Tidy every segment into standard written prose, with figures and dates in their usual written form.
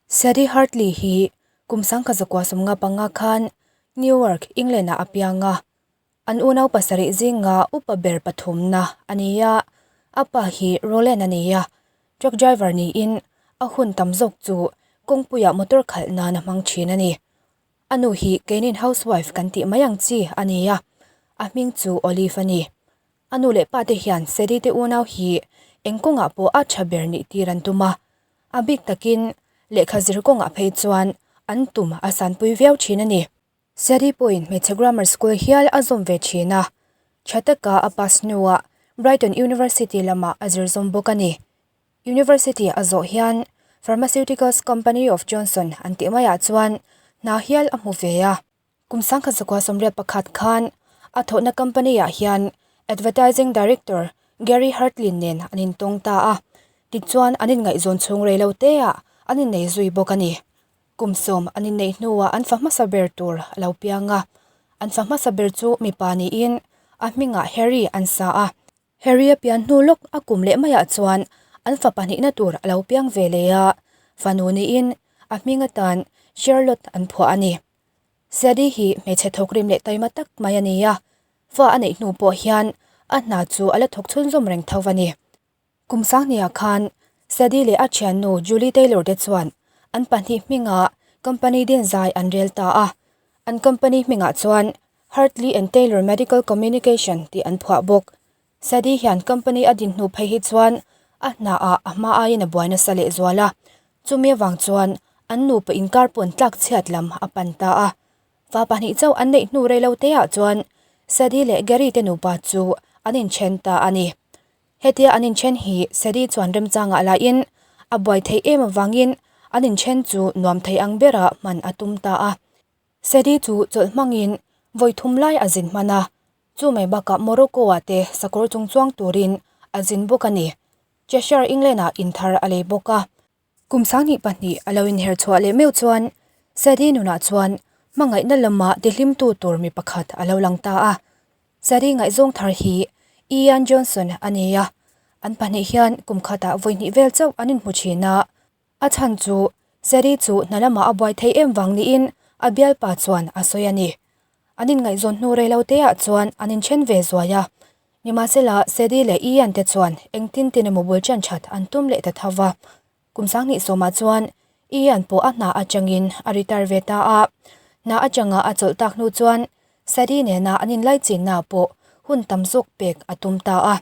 Sadie Hartley hi kum 1955 khan Newark, England-ah a piang a. An unau pasarih zinga upa ber pathumna a ni a, a pa hi Roland a ni a, truck driver niin a hun tam zawk chu kawngpuiah motor khalh nan a hmang thin a ni. A nu hi keinin housewife kan tih mai ang chi a ni a, a hming chu Olive a ni. A nu leh pa te hian Sadie te unau hi eng kawngah pawh a tha ber nih tir an tum a, a bik takin lehkha zir kawngah phei chuan an tum a sanpui viau thin a ni. Sadie pawhin hmeichhe grammar school hial a zawm ve thin a, tha taka a pass hnuah Brighton University lamah a zir zawm bawk a ni. University a zawh hian Pharmaceuticals Company of Johnson an tih maiah chuan hna hial a hmu ve a. Kum 1981 khan a thawhna company ah hian Advertising Director Gary Hartley nen an intawng ta a, tichuan an inngaihzawn chhung rei lo te ah an innei zui bawk a ni. Kum sawm an inneih hnuah an fa hmasa ber tur a lo piang a, an fa hmasa ber chu mipa niin a hmingah Harry an sa a. Harry a pian hnu lawk a kum leh maiah chuan an fa pahnihna tur a lo piang ve leh a, fanu niin a hming atan Charlotte an phuah a ni. Sadie hi hmeichhe thawkrim leh taima tak mai a ni a, fa a neih hnu pawh hian a hna chu a la thawk chhunzawm reng tho a ni. Kum sanghniah khan Sadie leh a thiannu Julie Taylor te chuan an pahnih hmingah company din zai an rel ta a, an company hmingah chuan Hartley and Taylor Medical Communication tih an phuah bawk. Sadie hian company a din hnu phei hi chuan a hnaah a hma aiin a buai nasa lehzual a, chumi avang chuan an nupa inkar pawn tlak chhiat lam a pan ta a. Fa pahnih chauh an neih hnu rei lo teah chuan Sadie leh Gary te nupa chu an inthen ta a ni. Hetia an inthen hi Sadie chuan remchangah lahin a buai theih em avangin an inthen chu nuam thei ang bera hman a tum ta a. Sadie chu chawlh hmangin vawi thum lai a zin hman a, chu mai bakah Morocco-ah te sakawr chung chuang turin a zin bawk a ni. Cheshire, England-ah in thar a lei bawk a. Kum sanghnih pahnih a lo inher chhuah leh meuh chuan Sadie nunah chuan hmangaihna lama tihlimtu tur mi pakhat a lo lang ta a. Sadie ngaihzawng thar hi Ian Johnson a ni a, an pahnih hian kum khatah vawi hnih vel chauh an inhmu thin a. A chhan chu Sadie chu hna lamah a buai thei em vang niin a bialpa chuan a sawi a ni. An inngaihzawn hnu rei lo teah chuan an inthen ve zuai a. Nimahsela, Sadie leh Ian te chuan engtin tin emaw bul ṭan ṭhat an tum leh ta tho va. Kum sanghnih sawmah chuan Ian pawh a hna aṭangin a retire ve ta a. Hna aṭanga a chawlh tak hnu chuan Sadie nena an inlaichinna pawh hun tam zawk pek a tum ta a.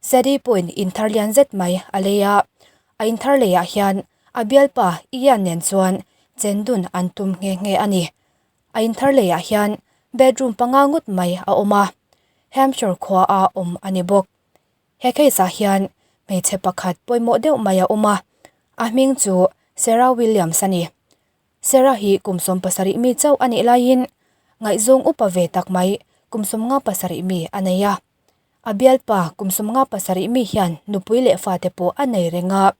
Sadie pawhin in thar lian zet mai a lei a, a in thar leiah hian a bialpa Ian nen chuan chen dun an tum nghe nghe a ni. A in thar leiah hian bedroom panga ngawt mai a awm a, Hampshire khua a awm a ni bawk. He case ah hian hmeichhe pakhat pawimawh deuh mai a awm a, a hming chu Sarah Williams a ni. Sarah hi kum 17 mi chauh a nih laiin ngaihzawng upa ve tak mai kum 57 mi a nei a. A bialpa kum 57 mi hian nupui leh fate pawh a nei reng a,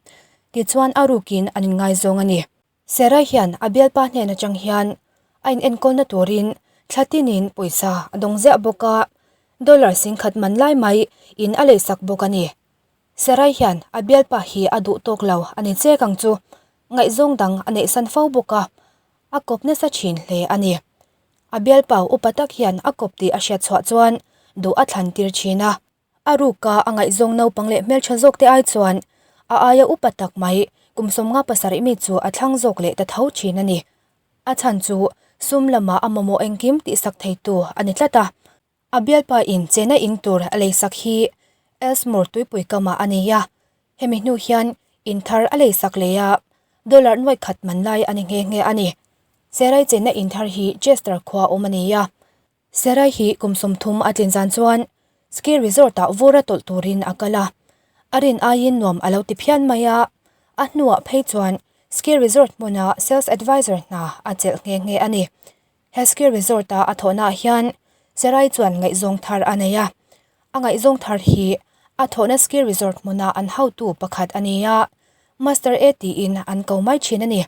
tichuan a rukin an inngaizawng a ni. Sarah hian a bialpa hnen atang hian a inenkawlna turin thla tinin pawisa a dawng ziah bawk a, dollar singkhat man lai mai in a leisak bawk a ni. Sarai hian a bialpa hi a duh tawk lo a ni chek ang chu, ngaihzawng dang a neihsan fo bawk a, a kawp nasa thin hle a ni. A bialpa upa tak hian a kawp tih a hriat chhuah chuan duh a thlan tir thin a. A ruka a ngaihzawng naupang leh hmeltha zawk te ai chuan a aia upa tak mai kum 57 mi chu a thlang zawk leh ta tho thin a ni. A chhan chu sum lama a mamawh engkim tihsak theitu a ni tlat a. A bialpa in chena in tur a leisak hi Elsmore tuipui kamah a nei a, hemi hnu hian in thar a leisak leh a, dollar nuai khat man lai a ni nghe nghe a ni. Serai chena in thar hi Chester khua awm a ni a. Serai hi kum 30 a tlin zan chuan ski resort ah vur a tawlh turin a kal a, a rin aiin nuam a lo ti phian mai a, a hnuah phei chuan ski resort hmuna sales advisor hna a chelh nghe nghe a ni. He ski resort a a thawhnaah hian Sarai chuan ngaihzawng thar a nei a, a ngaihzawng thar hi a thawhna ski resort hmuna an hotu pakhat a ni a, Master A tiin an ko mai thin a ni.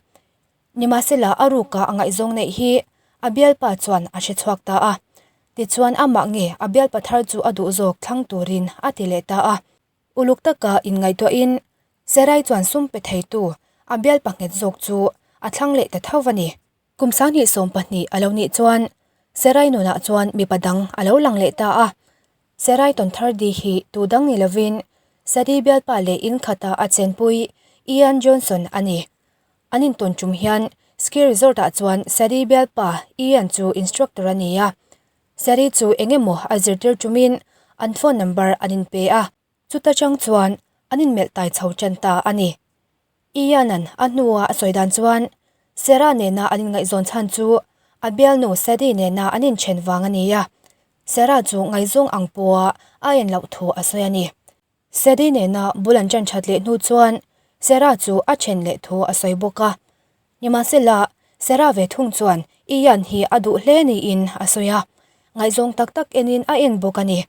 Nimahsela a ruka a ngaihzawng neih hi a bialpa chuan a hre chhuak ta a, tichuan amah nge a bialpa thar chu a duh zawk thlang turin a ti leh ta a. Uluk taka inngaihtuahin Sarai chuan sum pe theitu a bialpa nghet zawk chu a thlang leh ta tho a ni. Kum 2012 a lo nih chuan Serai nunah chuan mipa dang a lo lang leh ta a. Serai Tawnthar-di hi tu dang ni lovin Sadi bialpa leh in khata a chenpui Ian Johnson a ni. An intawn tum hian ski resort ah chuan Sadi bialpa Ian chu instructor a ni a. Sadi chu eng emaw a zirtir tumin an phone number an inpe a. Chuta chang chuan an inmelh tai chho tan ta a ni. Ian-a'n a hnua a sawi dan chuan Sarah nena an inngaihzawn chhan chu a bialnu Sadie nena an inthen vang a ni a, Sarah chu ngaihzawng ang pawha a en loh thu a sawi a ni. Sadie nena bul an ṭan ṭhat leh hnu chuan Sarah chu a ṭhen leh thu a sawi bawk a. Nimahsela, Sarah ve thung chuan Ian hi a duh hle niin a sawi a, ngaihzawng tak tak enin a en bawk a ni.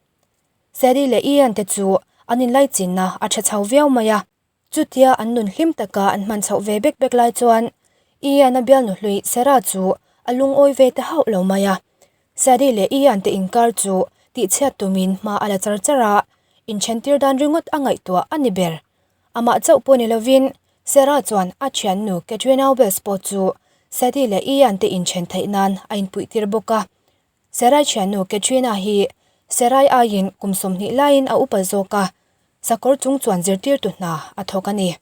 Sadie leh Ian te chu an inlaichinna a ṭha chho viau mai a. Chutia an nun hlim taka an hman chhoh ve bek bek lai chuan Ian a bialnu hlui Sarah chu a lungawi ve ta hauh lo mai a. Sadie leh Ian te inkar chu tihchhiat tumin hma a la char char a, inthentir dan ringawt a ngaihtuah a ni ber. Amah chauh pawh ni lovin Sarah chuan a thiannu Katrina Wells pawh chu Sadie leh Ian te inthen theih nan a inpuihtir bawk a. Sarai thiannu Katrina hi Sarai aiin kum 20 laiin a upa zawk a, sakawr chung chuan zirtirtu hna a thawk a ni.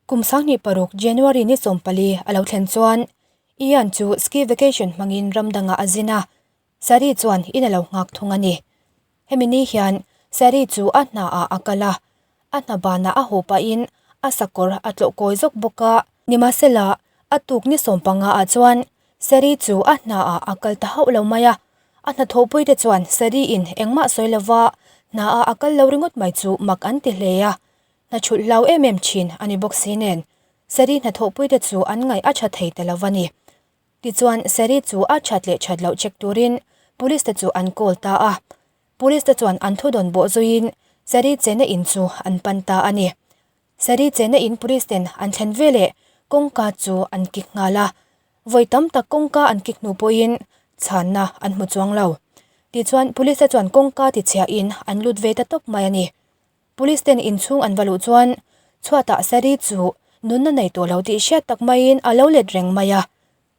Kum 26 January ni 14 a lo thlen chuan Ian chu ski vacation hmangin ram dangah a zin a, Sari chuan in a lo nghak thung a ni. Hemi ni hian Sari chu a hnaah a kal a, a hna banah a haw pahin a sakawr a tlawh kawi zawk bawk a. Nimahsela, a tuk ni 15 ah chuan Sari chu a hnaah a kal ta hauh lo mai a, a hnathawhpuite chuan Sari-in engmah sawi lova hnaah a kal lo ringawt mai chu mak an ti hle a, hna chhulh hlau em em thin a ni bawk si nen, Sari hnathawhpuite chu an ngaih a tha thei ta lo va ni. Tichuan, Sari chu a that leh that loh check turin Police te chu an call ta a. Police te chuan an thudawn bawh zuiin Sari chenna in chu an pan ta a ni. Sari chenna in Police ten an thlen veleh kawngka chu an kik nghal a. Vawi tam tak kawngka an kik hnu pawhin chhanna an hmu chuang lo. Tichuan, Police te chuan kawngka tichhiahin an lut ve ta tawp mai a ni. Police ten inchhung an va luh chuan chhuatah Sari chu nunna nei tawh lo tih hriat tak maiin a lo let reng mai a.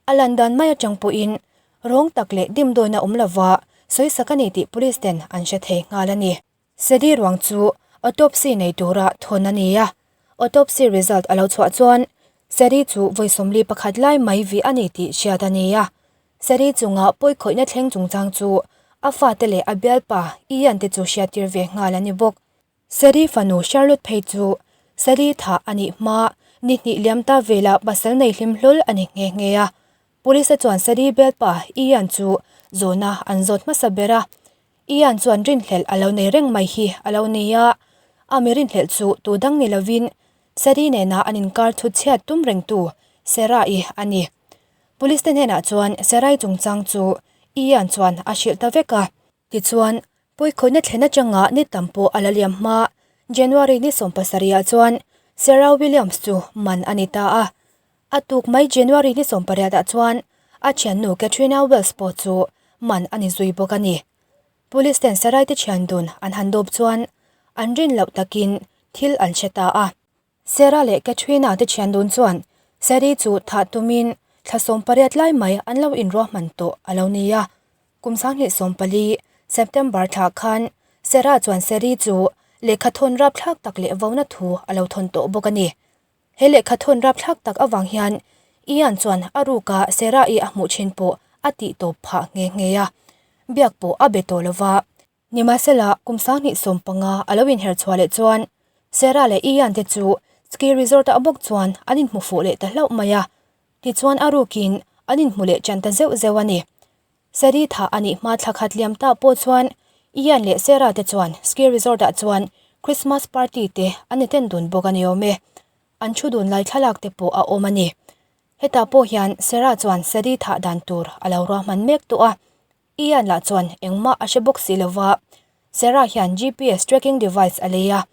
A lan dan mai atang pawhin rawng tak leh dimdawina awm lova sawisak a ni tih police ten an hre thei nghal a ni. Sari ruang chu autopsy nei tura thawn a ni a, autopsy result a lo chhuah chuan Sari chu vawi 41 lai mai vih a ni tih hriat a ni a. Sari chunga pawikhawihna thleng chungchang chu a fate leh a bialpa Ian te chu hriattir ve nghal a ni bawk. Sari fanu Charlotte phei chu Sari thah a nih hma ni hnih liam ta vela pasal nei hlim hlawl a ni nghe nghe a. Police chuan Sari bialpa Ian chu zawhna an zawt hmasa ber a. Ian chuan rinhlelh a lo nei reng mai hi a lo ni a, a mi rinhlelh chu tu dang ni lovin Sari nena an inkar thut chhiat tum rengtu Sarah-i a ni. Police te hnenah chuan Sarai chungchang chu Ian chuan a hrilh ta vek a. Tichuan, pawikhawihna thlen atanga ni tam pawh a la liam hma, January ni 17 ah chuan Sarah Williams chu man a ni ta a. A tuk mai January ni 18 ah chuan a thiannu Katrina Wells pawh chu man a ni zui bawk a ni. Police ten Sarai te thian dun an han dawp chuan an rin loh takin thil an hre ta a. Sarah leh Katrina te thian dun chuan Sadie chu thah tumin thla 18 lai mai an lo inruahman tawh a lo ni a. Kum 2014 September thla khan Sarah chuan Sadie chu lehkha thawn rapthlak tak leh vona thu a lo thawn tawh bawk a ni. He lehkha thawn rapthlak tak avang hian Ian chuan a ruka Sarah-i a hmuh thin pawh a tih tawp phah nghe nghe a, biak pawh a be tawh lova. Nimahsela, kum 2015 a lo inher chhuah leh chuan Sarah leh Ian te chu ski resort-ah bawk chuan an inhmu fuh leh ta hlauh mai a. Tichuan a rukin an inhmu leh ṭan ta zeuh zeuh a ni. Sadie thah a nih hma thla khat liam ta pawh chuan Ian leh Sarah te chuan ski resort-ah chuan Christmas party te an attend dun bawk a ni awm e. An thu dun lai thlalak te pawh a awm a ni. Hetah pawh hian Sarah chuan Sadie thah dan tur a lo ruahman mek tawh a. Ian lah chuan engmah a hre bawk si lova, Sarah hian GPS tracking device a lei a,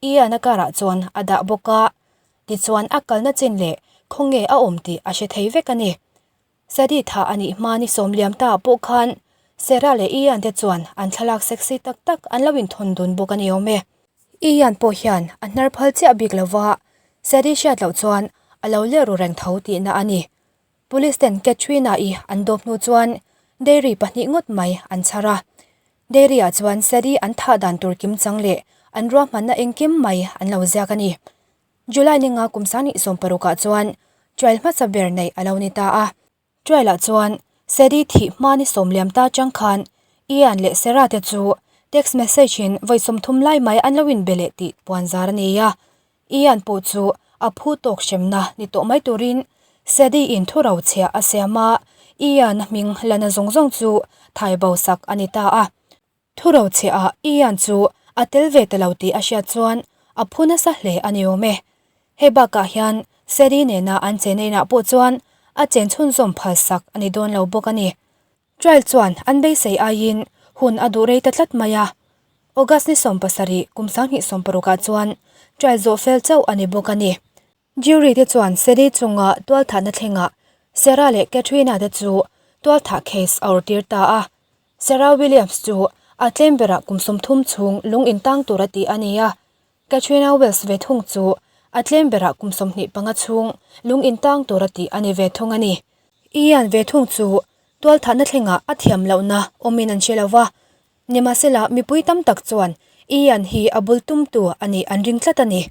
Ian a car ah chuan a dah bawk a, tichuan a kalna chin leh khawnge a awm tih a hre thei vek a ni. Sadie thah a nih hma ni sawm liam ta ah pawh khan Sarah leh Ian te chuan an thlalak sexy tak tak an lo inthawn dun bawk a ni awm e. Ian pawh hian a hnar phal chiah bik lova, Sadie hriat loh chuan a lo leh ru reng tho tihna a ni. Police ten Katrina-i an dawp hnu chuan dairy pahnih ngawt mai an chhar a. Dairy ah chuan Sadie an thah dan tur kimchang leh an ruahmanna engkim mai an lo ziak a ni. July ninga kum sanghnih 60 ah chuan trial hmasa ber neih a lo ni ta a. Trial ah chuan Sadie thih hma ni sawm liam ta chang khan Ian leh Sarah te chu text message in vawi 30 lai mai an lo inbe leh tih puan zar a ni a. Ian pawh chu a phu tawk hremna ni tawh mai turin Sadie in thu rochhiah a siam a, Ian-a hming lana zawng zawng chu thai bo sak a ni ta a. Thu rochhiah ah Ian chu a tel ve ta lo tih a hriat chuan a phu nasa hle a ni awm e. Hei bakah hian Sadie nena an chen inah pawh chuan a chen chhunzawm phal sak a ni dawn lo bawk a ni. Trial chuan an beisei aiin hun a duh rei ta tlat mai a, August ni 70 kum 2060 ah chuan trial zawh fel chauh a ni bawk a ni. Jury te chuan Sadie chunga tualthahna thlengah Sarah leh Katrina te chu tualthah case a awrtir ta a, Sarah Williams chu a tlem berah kum 30 chhung lung intang tura tih a ni a, Katrina Wells ve thung chu a tlem berah kum 25 chhung lung intang tura tih a ni ve thung a ni. Ian ve thung chu tualthahna thlengah a thiam lohna awmin an hre lo va, nimahsela mipui tam tak chuan Ian hi a bul tumtu a nih an ring tlat a ni.